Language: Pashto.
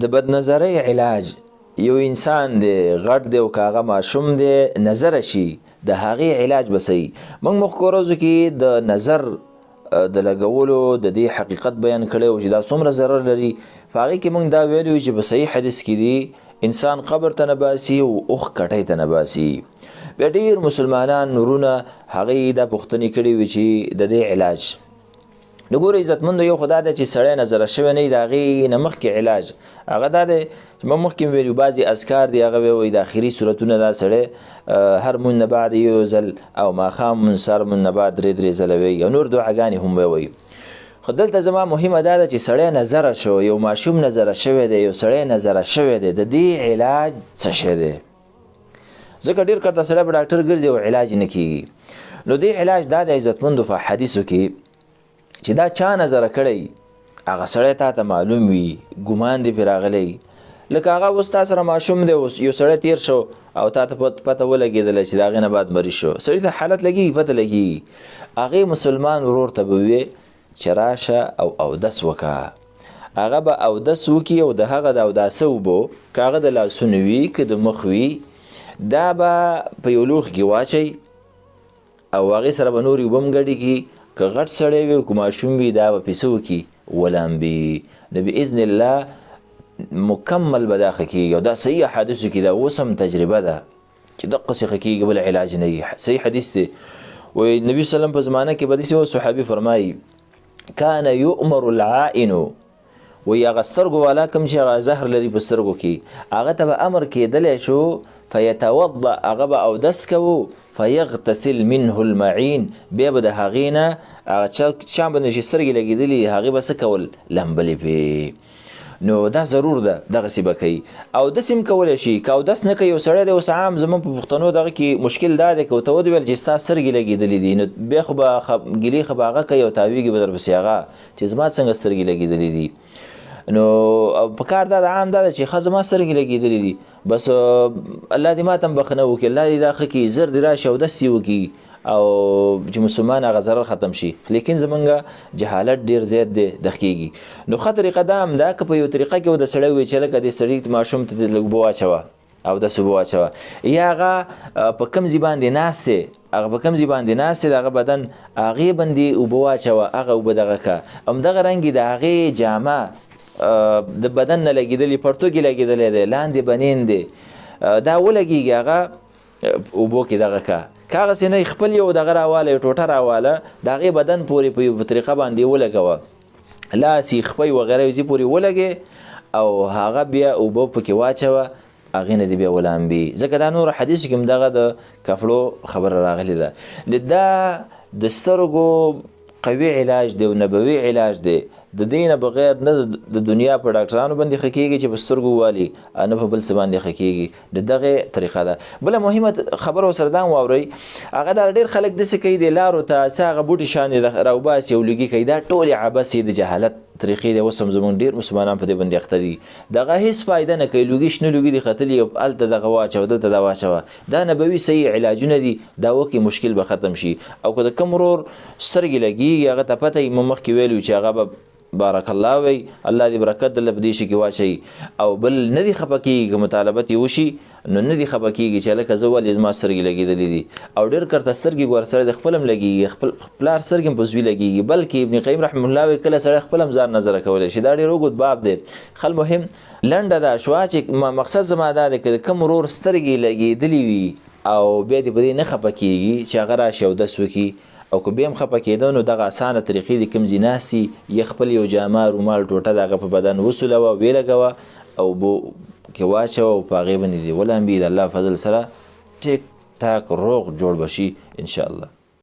د بدنظرۍ علاج، یو انسان دی، غټ دی او که هغه ماشوم دی، نظر شي، د هغې علاج به څه وي؟ موږ مخکو ورځو کې د نظر د لګولو د دې حقیقت بیان کړی و چې دا څومره ضرر لري. په هغې کې موږ دا ویلي وو چې په صحیح حدیث کې دي انسان قبر ته نه باسي او اوښ کټۍ ته نه باسي. بیا ډېر مسلمانان ورونه هغې دا پوښتنې کړې وي چې د دې علاج. نو ګوره عزتمندو، یو خو دا دی چې سړی نظره شوی نه وي، د هغې نه مخکې علاج هغه دا دی چې موږ مخکې ویلو بعضې اذکار دي، هغه وایي د اخري سورتونه دا سړی هر مونځ نه بعد یو ځل او ماښام مونځ سهار مونځ نه بعد درې درې ځله وایي او نور دعاګانې هم وایي. خو دلته زما مهمه دا ده چې سړی نظره شو، یو ماشوم نظره شوی دی، یو سړی نظره شوی دی، د دې علاج څه شی دی؟ ځکه ډېر کرته سړی په ډاکټر ګرځي او علاج نه کیږي. نو دې علاج دا دی عزتمندو په حدیثو کې چې دا چا نظره کړی هغه سړی تا ته معلوم وي، ګمان دې پرې راغلی، لکه هغه اوس تا سره ماشوم دی، اوس یو سړی تیر شو او تا ته پته ولګېدله چې د هغې نه بعد مریض شو، سړي ته حالت لګېږي، پته لګېږي، هغې مسلمان ورور ته به وې چې راشه او اودس وکړه، هغه به اودس وکړي او د هغه د اوداسه اوبو که هغه د لاسونو وي که د مخ وي، دا به په یو لوښي کې واچوي او هغې سره به نورې اوبه هم ګډې کړي، که غټ سړی وي او که ماشوم وي دا به پې څه وکړي، ولامبي، نو باذن الله مکمل به دا ښه کېږي. او دا صحیح احادیثو کې دا اوس هم تجربه ده چې دقسې ښه کېږي، بل علاج نه وي. صحیح حدیث دی، وایي نبي صلی الله علیه وسلم په زمانه کې به داسې یو صحابي فرمایي کان یؤمر العائن، وایي هغه سترګو والا کوم چې هغه زهر لري په سترګو کې، هغه ته به امر کېدلی شو فیتوضأ، هغه به اودس کوو، فیغتسل منه المعین، بیا به د هغې نه هغه چا باندې چې سترګې لګېدلي هغې به څه کول، لمبلې پې. نو دا ضرور ده دغسې به کوي. او داسې هم کولی شي که اودس نه کوي یو سړی دی، اوس عام زموږ په پښتنو دغه کې مشکل دا دی که ورته ودې ویل چې ستا سترګې لګېدلې دي، نو بیا خو به ګیلې خو به هغه کوي او تاویږي به درپسې هغه چې زما څنګه سترګې لګېدلې دي. نو په کار دا ده عام دا ده چې ښه زما سترګې لګېدلې دي، بس الله دې ما ته هم بښنه وکړي، الله دې دا ښه کړي، زر دې راشي اودس دې وکړي او چې مسلمان هغه ضرر ختم شي. لیکن زمونږ جهالت ډېر زیات دی دخ کېږي. نو ښه طریقه دا هم ده که په یو طریقه کې د سړی ووایي چې لکه دې سړي ماشوم ته دې لږ اوبه واچوه او داسې اوبه واچوه، یا هغه په کوم ځای باندې ناست دی، هغه په کوم ځای باندې ناست دی، د هغه بدن هغې باندې اوبه واچوه، هغه اوبه دغه که همدغه رنګ د هغې جامه د بدن نه لګېدلې، پرتوګ یې لګېدلی دی، لاندې بنین دی، دا ولګېږي هغه اوبو کې دغه که که هغسې نه خپل یو دغه راواله، یو ټوټه راواله، د هغې بدن پورې په یو طریقه باندې ولګوه، لاس یې خپۍ وغیره یو ځای پورې ولګې او هغه بیا اوبه پکې واچوه، هغې نه دې بیا ولامبي. ځکه دا نور حدیثو کې هم دغه د کپړو خبره راغلې ده. دا د سترګو قوي علاج دی او نبوي علاج دی، د دې نه بغیر نه د دنیا په ډاکټرانو باندې ښه کېږي چې په سترګو والي، نه په بل څه باندې ښه کېږي. د دغې طریقه ده. بله مهمه خبره ورسره دا هم واورئ، هغه دا ډېر خلک داسې کوي د لارو ته څه هغه بوټي شان یې راوباسي او لوګي کوي، دا ټولې عبثې د جهالت طریقې دی. اوس هم زموږ ډېر مسلمانان په دې باندې اخته دي، دغه هېڅ فایده نه کوي، لوګي شنه لوګي دي ختلي او هلته دغه واچوه دلته دا واچوه. دا نبوي صحیح علاجونه دي، دا وکړي مشکل به ختم شي. او که د کوم ورور سترګې لګېږي هغه ته پته وي، موږ مخکې ویلو چې هغه به بارک الله وي، الله دې برکت درله په دې شي کې واچوي. او بل نه دې خفه کېږي که مطالبه ترې وشي، نو نه دې خفه کېږي چې هلکه زه ولې زما سترګې لګېدلې دي. او ډېر کرته سترګې ګوره سړی د خپل هم لګېږي، خپل پلار سترګې هم په زوی لګېږي، بلکې ابن قیم رحمه الله وایي کله سړی خپل هم ځان نظره کولی شي. دا ډېر اوږد باب دی. خل مهم لنډه دا شوه چې مقصد زما دا دی که د کوم ورور سترګې لګېدلې وي او بیا دې په دې نه خفه کېږي چې هغه راشي اودس وکړي، او که بیا هم خفه کېده نو دغه اسانه طریقې دي، کوم ځای ناست وي یا خپل یو جامه رومال ټوټه د هغه په بدن وسولوه ویې لګوه او اوبو کې واچوه او په هغې باندې دې ولامبي، د الله فضل سره ټیک ټاک روغ جوړ به شي انشاءالله.